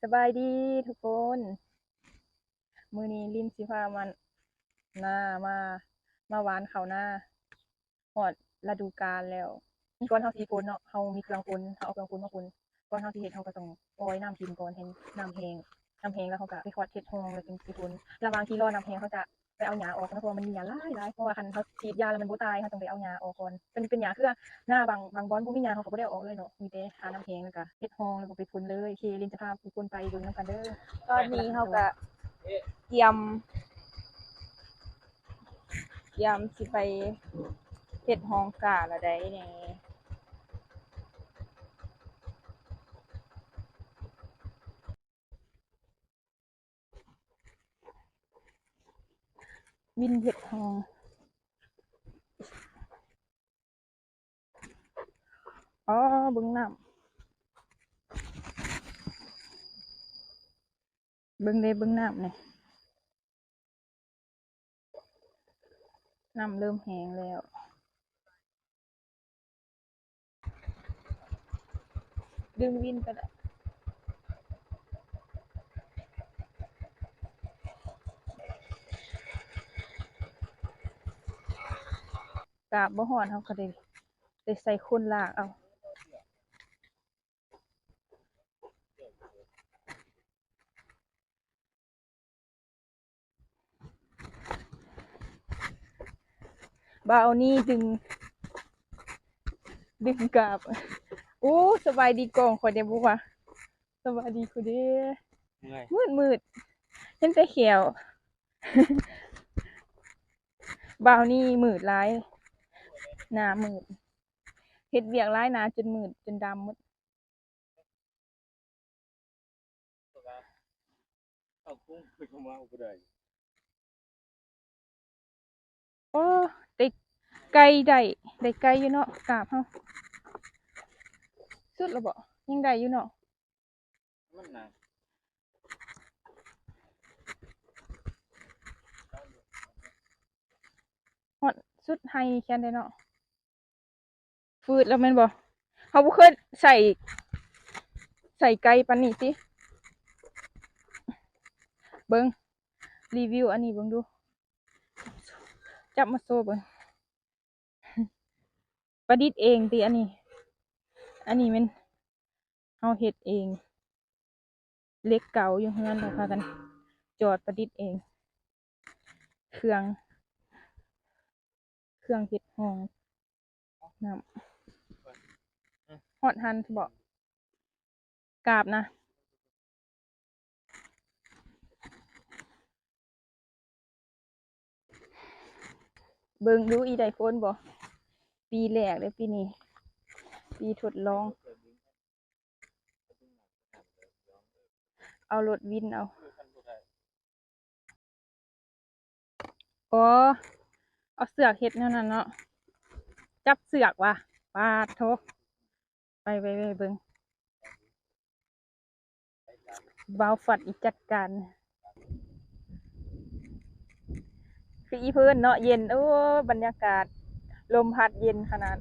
ສະບາຍດີທຸກຄົນ ມື້ນີ້ລິນຊິພາມານາ ມາ ມາຫວ່ານເຂົ້ານາ ຮອດລະດູການແລ້ວ ກ່ອນເຮົາຊິພົ່ນເນາະ ເຮົາມີເຄື່ອງພົ່ນ ເຮົາເອົາເຄື່ອງພົ່ນມາພົ່ນ ກ່ອນເຮົາຊິເຮັດ ເຮົາກໍຕ້ອງປ່ອຍນ້ຳຖິ້ມກ່ອນ ໃຫ້ນ້ຳແຫ້ງ ນ້ຳແຫ້ງແລ້ວເຮົາກໍໄປຮອດເຮັດຮ່ອງ ແລ້ວຈຶ່ງຊິພົ່ນ ລະຫວ່າງທີ່ລໍນ້ຳແຫ້ງ ເຮົາຈະໄປເອົາຫຍ້າອອກເນາະ ເພາະວ່າມັນມີຫຍ້າຫຼາຍໆ ເພາະວ່າຄັນເຮົາສີດຢາແລ້ວມັນບໍ່ຕາຍ ເຮົາຕ້ອງໄປເອົາຫຍ້າອອກກ່ອນ ເປັນ ເປັນຫຍ້າເຄືອ ນາບາງ ບາງບ່ອນບໍ່ມີຫຍ້າ ເຮົາກໍບໍ່ໄດ້ເອົາອອກເລີຍເນາະ ມີແຕ່ຫານ້ຳແຫ້ງ ແລ້ວກໍເຮັດຮ່ອງ ແລ້ວກໍໄປພົ່ນເລີຍ ໂອເຄ ລິນຈະພາທຸກຄົນໄປເບິ່ງນຳກັນເດີ ຕອນນີ້ເຮົາກໍກຽມ ກຽມຊິໄປເຮັດຮ່ອງກ້າລະໃດນີ້ ວິນເຮັດຮ່ອງ ອໍ ເບິ່ງນ້ຳ ເບິ່ງເດ້ ເບິ່ງນ້ຳນີ້ ນ້ຳເລີ່ມແຫ້ງແລ້ວ ດຶງວິນກໍໄດ້ ກາບບໍ່ຮອດ ເຮົາກໍໄດ້ ໄດ້ໃສ່ຄົນລາກເອົາ. ບ່າວນີ້ດຶງ ດຶງກາບ ໂອ້ ສະບາຍດີກ້ອງຂ້ອຍແດ່ບໍ່ວະ ສະບາຍດີຄູເດ້ ເມື່ອຍ ມືດໆ ເຫັນແຕ່ແຂ້ວ ບ່າວນີ້ມືດຫຼາຍ ໜ້າມືດ ເຮັດວຽກຫຼາຍ ໜ້າຈົນມືດ ຈົນດຳໝົດ. ເອົາກຸ້ງຂຶ້ນມາບໍ່ໄດ້ ໂອ້ ໄດ້ໄກ່ ໄດ້ ໄດ້ໄກ່ຢູ່ເນາະ ກາບເຮົາ ສຸດແລ້ວບໍ່? ຍັງໄດ້ຢູ່ເນາະ ມັນໜາ ຮອດສຸດໄຮ່ແຄນໄດ້ເນາະ. ຟືດແລ້ວແມ່ນບໍ່? ເຮົາບໍ່ເຄີຍໃສ່ ໃສ່ໄກ່ປານນີ້ຕິ ເບິ່ງ ຣີວິວອັນນີ້ເບິ່ງດູ ຈັບມາໂຊເບິ່ງ ປະດິດເອງຕິອັນນີ້ ອັນນີ້ແມ່ນ ເຮົາເຮັດເອງ ເຫຼັກເກົ່າຢູ່ເຮືອນ ແລ້ວພາກັນຈອດປະດິດເອງ ເຄື່ອງ ເຄື່ອງເຮັດຮ່ອງນ້ຳ ຮອດຫັ້ນບໍ? ກາບນະ ເບິ່ງດູອີ່ໄດ້ຜົນບໍ່? ປີແລກເດ້ ປີນີ້ ປີທົດລອງ ເອົາລົດວິນເອົາ ອໍ ເອົາເຊືອກເຮັດແນວນັ້ນເນາະ ຈັບເຊືອກວ່າ ປາດໂທ້ ໄປ ໄປ ໄປເບິ່ງ ບ່າວຟັດອີກຈັດການ ຄືອີເພິ່ນເນາະ ເຢັນ ໂອ້ ບັນຍາກາດ ລົມພັດເຢັນຂະໜາດ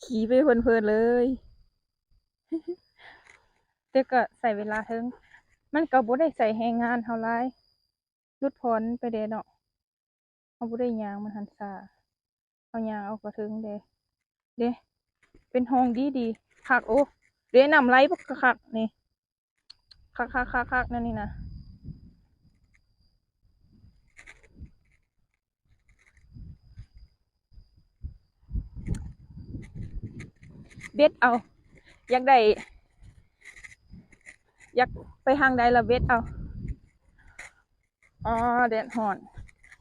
ຂີ່ໄປເພີນໆເລີຍ ແຕ່ກໍໃຊ້ເວລາເທິງ ມັນກໍບໍ່ໄດ້ໃຊ້ແຮງງານເຮົາຫຼາຍ ຫຼຸດຜ່ອນໄປແດ່ເນາະ ເຮົາບໍ່ໄດ້ຍ່າງ ມັນຫັ້ນຊ້າ ເຮົາຍ່າງເອົາກໍເຖິງເດ້ ເດ້ ເປັນຮ່ອງດີໆ ຄັກ ໂອ້ ເດ້ ນ້ຳໄຫຼບັກຄັກໆ ນີ້ ຄັກໆໆໆ ແນວນີ້ນະ ເບັດເອົາ ຢາກໄດ້ ຢາກໄປທາງໃດລະເບັດເອົາ. ອໍ ແດດຮ້ອນ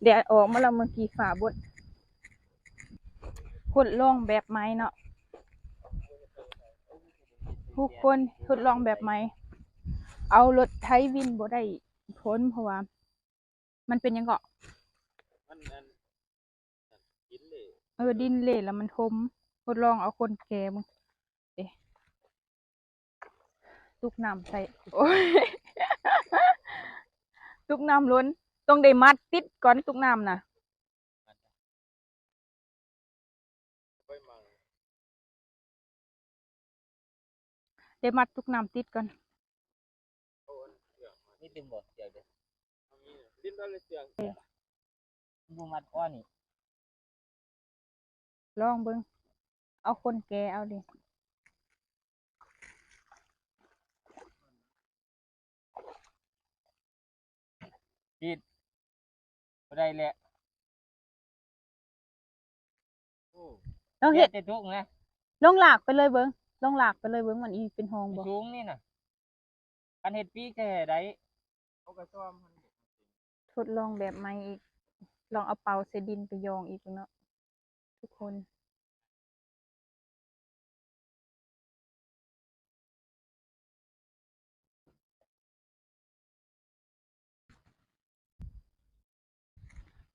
ແດດອອກມາແລ້ວ ເມື່ອກີ້ຟ້າບົດ ທົດລອງແບບໃໝ່ເນາະ ທຸກຄົນ ທົດລອງແບບໃໝ່ ເອົາລົດໄຖວິນບໍ່ໄດ້ຜົນ ເພາະວ່າ ມັນເປັນຫຍັງເກາະ? ມັນອັນ ດິນເລະ ເອີ ດິນເລະແລ້ວມັນຖົມ ທົດລອງເອົາຄົນແກ່ເບິ່ງ ເດ້ ຕຸກນ້ຳໃສ່ ໂອ້ຍ ຕຸກນ້ຳລົ້ນ ຕ້ອງໄດ້ມັດຕິດກ່ອນຕຸກນ້ຳນະ. ໄດ້ມັດຕຸກນ້ຳຕິດກ່ອນ. ມີດຶງບໍ່ເຊືອກເດ້? ບໍ່ມັດຄອນີ້. ລອງເບິ່ງ ເອົາຄົນແກ່ເອົາເດ້. ຕິດ ບໍ່ໄດ້ແຫຼະ. ໂອ້ ລອງເຮັດ ແຕ່ທຸກນະ. ລອງລາກໄປເລີຍເບິ່ງ ລອງລາກໄປເລີຍເບິ່ງ ມັນອີເປັນຮ່ອງບໍ່? ສູງນີ້ນະ. ຄັນເຮັດປີກແທ້ໄດ້. ທົດລອງແບບໃໝ່ອີກ ລອງເອົາເປົາໃສ່ດິນໄປຢອງອີກເນາະທຸກຄົນ.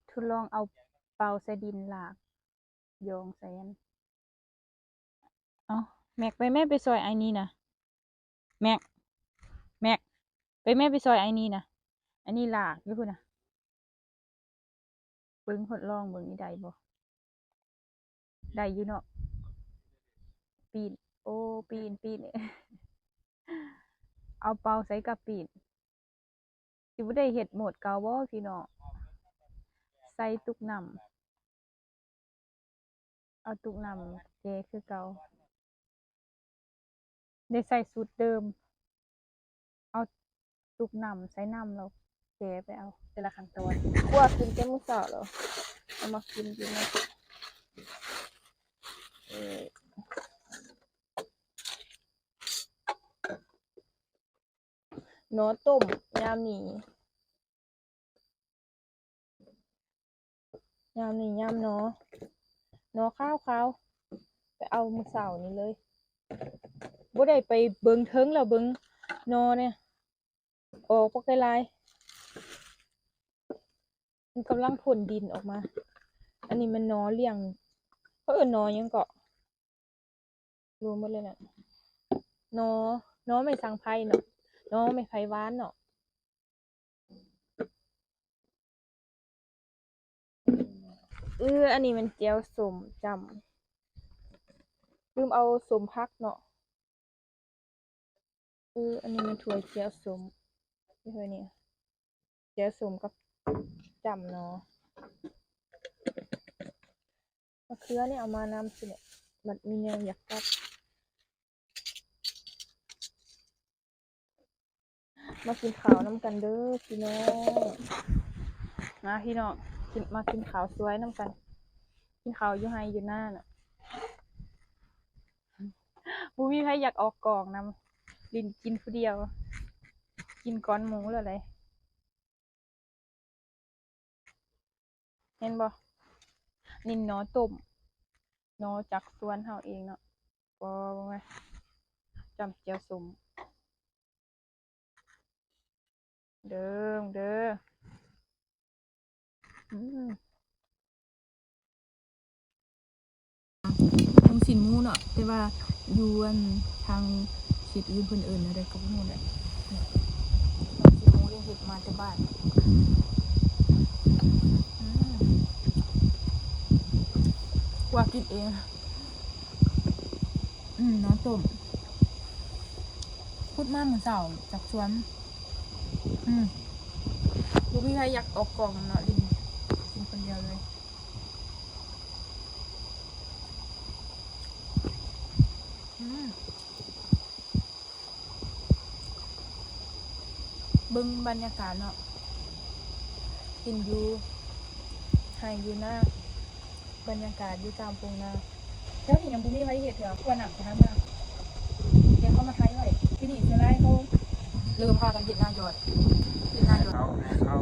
ທົດລອງເອົາເປົາໃສ່ດິນລາກຢອງໃສ່ອັນ. ເອົາ ແມັກ ໄປແມ້ ໄປຊ່ອຍອ້າຍນີນະ. ແມັກ ແມັກ ໄປແມ້ ໄປຊ່ອຍອ້າຍນີນະ. ອ້າຍນີລາກຢູ່ພຸ້ນນະ. ເບິ່ງ ທົດລອງເບິ່ງ ອີ່ໄດ້ບໍ່? ໄດ້ຢູ່ເນາະ. ປີນ ໂອ້ ປີນ ປີນ ເອົາເປົາໃສ່ກະປີນ. ຊິບໍ່ໄດ້ເຮັດໂໝດເກົ່າບໍ່ພີ່ນ້ອງ? ໃສ່ຕຸກນ້ຳ ເອົາຕຸກນ້ຳແກ່ຄືເກົ່າ. ໄດ້ໃສ່ສູດເດີມ ເອົາຕຸກນ້ຳໃສ່ນ້ຳ ແລ້ວແກ່ໄປເອົາ. ແຕ່ລະຂັ້ນຕອນ ຄົວກິນແຕ່ມື້ເຊົ້າແລ້ວ ເອົາມາກິນຢູ່ນະ. ເອີ ໜໍ່ຕົ້ມຍາມນີ້. ຍາມນີ້ຍາມໜໍ່ ໜໍ່ຂາວໆ ໄປເອົາມື້ເຊົ້ານີ້ເລີຍ. ບໍ່ໄດ້ໄປເບິ່ງເທິງແລ້ວ ເບິ່ງໜໍ່ນີ້ ອອກບັກຫຼາຍໆ. ມັນກຳລັງພົ້ນດິນອອກມາ. ອັນນີ້ແມ່ນໜໍ່ລ້ຽງ ເຂົາເອີ້ນໜໍ່ຫຍັງເກາະ? ລວມໝົດເລີຍນະ. ໜໍ່ ໜໍ່ໄມ້ສັງໄພເນາະ ໜໍ່ໄມ້ໄຜ່ຫວານເນາະ. ເອີ ອັນນີ້ແມ່ນແຈ່ວສົ້ມຈ້ຳ ລືມເອົາສົ້ມຜັກເນາະ. ເອີ ອັນນີ້ແມ່ນຖ້ວຍແຈ່ວສົ້ມ ເອີ ນີ້ ແຈ່ວສົ້ມກັບຈ້ຳໜໍ່. ມະເຂືອນີ້ເອົາມານຳຊິແຫຼະ ບັດມີແນວຢາກກັບ. ມາກິນເຂົ້ານຳກັນເດີພີ່ນ້ອງ. ມາພີ່ນ້ອງ ກິນ ມາກິນເຂົ້າສວຍນຳກັນ. ກິນເຂົ້າຢູ່ໄຮ່ຢູ່ນານະ ບໍ່ມີໃຜຢາກອອກກ້ອງນຳ ຫຼິ້ນກິນຜູ້ດຽວ ກິນກ່ອນໝູ່ແລ້ວເດ້. ເຫັນບໍ່? ນີ້ໜໍ່ຕົ້ມ ໜໍ່ຈາກສວນເຮົາເອງເນາະ. ບໍ່ ບໍ່ແມ່ນ ຈ້ຳແຈ່ວສົ້ມ ເດີ ເດີ. ອືມ ລູກຊິ້ນໝູເນາະ ແຕ່ວ່າຢູ່ອັນທາງເຂດອື່ນເພິ່ນເອີ້ນແນວໃດກໍບໍ່ຮູ້ແຫຼະ. ລູກຊິ້ນໝູນີ້ເຮັດມາແຕ່ບ້ານ ອືມ ຄົວກິນເອງ. ອືມ ໜໍ່ຕົ້ມ ຂຸດມາມື້ເຊົ້າຈາກສວນ. ອືມ ບໍ່ມີໃຜຢາກອອກກ້ອງເນາະ ຫຼິ້ນ ກິນຄົນດຽວເລີຍ. ອືມ ເບິ່ງບັນຍາກາດເນາະ ກິນຢູ່ໄຮ່ຢູ່ນາ ບັນຍາກາດຢູ່ຕາມທົ່ງນາ. ແຖວນີ້ຍັງບໍ່ມີໃຜເຮັດເທື່ອ ກວ່ານ້ຳຈະຫາມາ ແຕ່ເຂົາມາໄຖໄວ້. ປີນີ້ສ່ວນຫຼາຍເຂົາເລີ່ມພາກັນເຮັດນາຢອດ ເຮັດນາຢອດ. ເອົາ ເອົາ.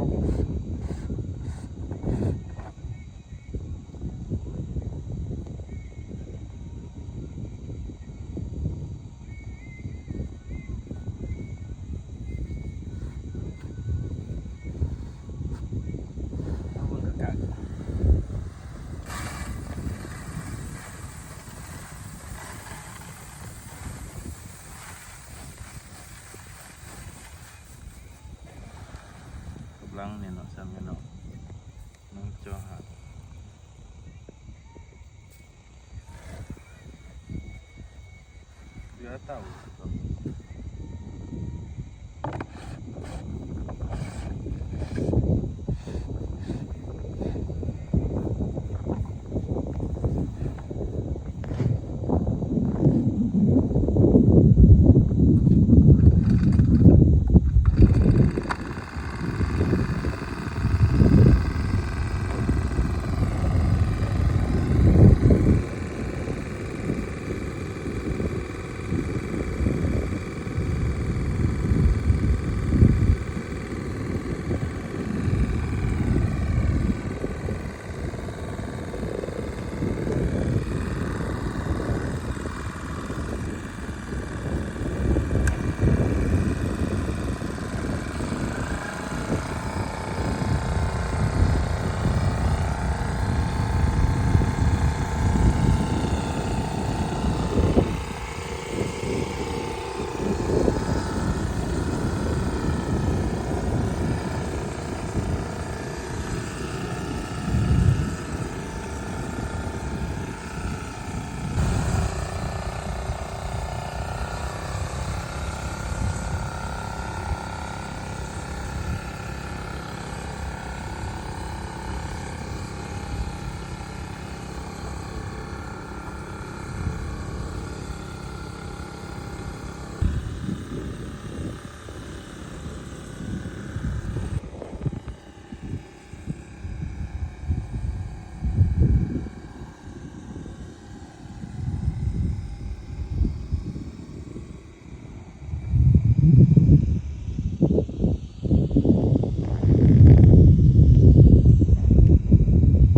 ເ ຫຼັງນີ້ເນາະ ຊ່ຳນີ້ເນາະ ໜຶ່ງຈຸດຫ້າ ເຫຼືອເຕົາ